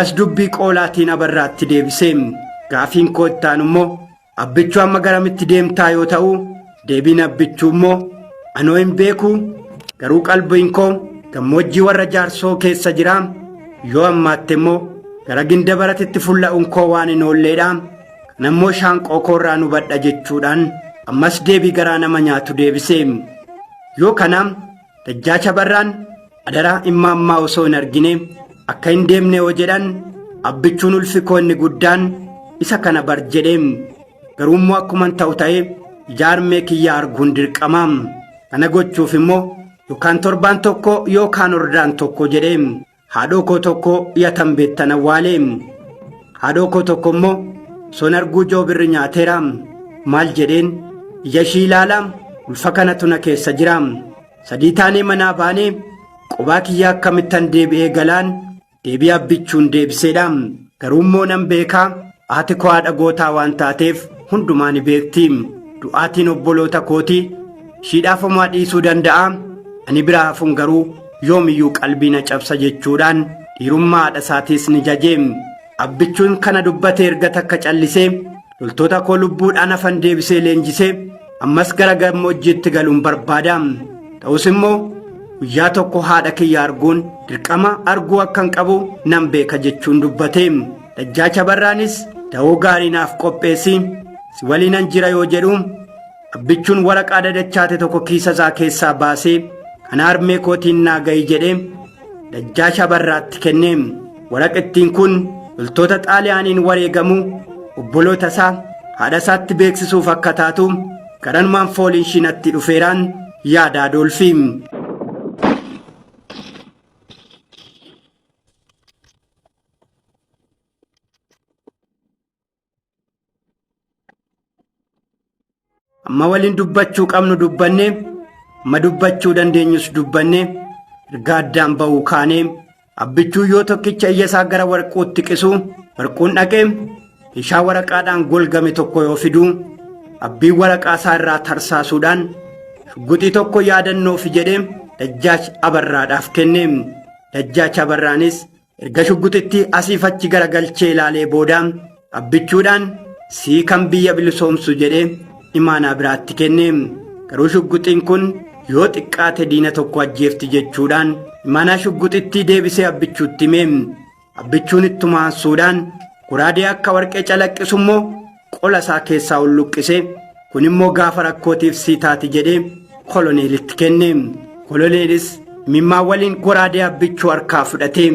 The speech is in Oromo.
As dubbii qoolaatiin Abarraatti deebise. Gaafiin koo itti aanu immoo Abbichuu amma garamitti deemtaa yoo ta'u, deebiin Abbichuu immoo anoo hin beeku garuu qalbiin koo gammoojjii warra jaarsoo keessa jira. Yoo ammaatte immoo gara Gindabaratitti fulla'uun koo waan hin oolleedha. Kana immoo shaanqoo koorraa hubadha jechuudhaan ammas deebii garaa nama nyaatu deebise. Yoo kana Dajjaach Abarraan adaraa immaammaa osoo hin argine akka hin deemne yoo jedhan Abbichuun ulfi koo inni guddaan isa kana bar jedhe. Garuu immoo akkuman ta'u ta'ee ija harmee kiyyaa arguun dirqama. Kana gochuuf immoo yookaan torbaan tokko yookaan hordaan tokko jedhe. Haadhoo koo tokko yatan beettan awwaale. Haadhoo koo tokko immoo osoon arguu joobirri nyaateera. Maal jedheen ija ishii ilaala ulfa kanatu na keessa jira. Sadii taanee manaa baanee qobaa kiyyaa akkamittan deebi'ee galaan deebii Abbichuun deebiseedha. Garuu immoo nan beekaa haati koo haadha gootaa waan taateef hundumaa ni beekti. Du'aatiin obboloota kootii ishiidhaaf homaa dhiisuu danda'a. Ani biraa hafuun garuu yoomiyyuu qalbii na cabsa jechuudhaan dhiirummaa haadha isaatiis ni jaje. Abbichuun kana dubbatee erga takka callisee loltoota koo lubbuudhaan hafan deebisee leenjisee ammas gara gammoojjiitti galuun barbaada. Ta'us immoo guyyaa tokko haadha kiyya arguun dirqama arguu akkan qabu nan beeka jechuun dubbate. Dajjaach Abarraanis da'oo gaarii naaf qopheessi si waliinan jira yoo jedhu Abbichuun waraqaa dadachaate tokko kiisa isaa keessaa baasee kana harmee kootiin naa ga'i jedhee Dajjaash Abarraatti kenne. Waraqittiin kun loltoota Xaaliyaaniin wareegamuu obboloota isaa haadha isaatti beeksisuuf akka taatu garanumaan fooliin ishii natti dhufeeraan yaada Adoolfi. Amma waliin dubbachuu qabnu dubbanne, amma dubbachuu dandeenyus dubbanne, erga addaan ba'uu kaanee, Abbichuu yoo tokkicha ija isaa gara Warquutti qisu, Warquun dhaqee meeshaa waraqaadhaan golgame tokko yoo fidu, Abbiin waraqaa isaa irraa tarsaasuudhaan shugguxii tokko yaadannoofi jedhee Dajjaach Abarraadhaaf kenne. Dajjaach Abarraanis Erga shugguxitti asiif achi garagalchee ilaalee booda Abbichuudhaan sii kan biyya bilisoomsu jedhee imaanaa biraatti kenne. Garuu shugguxiin kun yoo xiqqaate diina tokko ajjeefti jechuudhaan imaanaa shugguxittii deebisee Abbichuutti hime. Abbichuun ittuma aansuudhaan goraadee akka warqee calaqqisu immoo qola isaa keessaa hulluqqise. Kun immoo gaafa rakkootiif sii taati jedhee koloneelitti kenne. Koloneelis imimmaan waliin goraadee Abbichuu harkaa fudhate.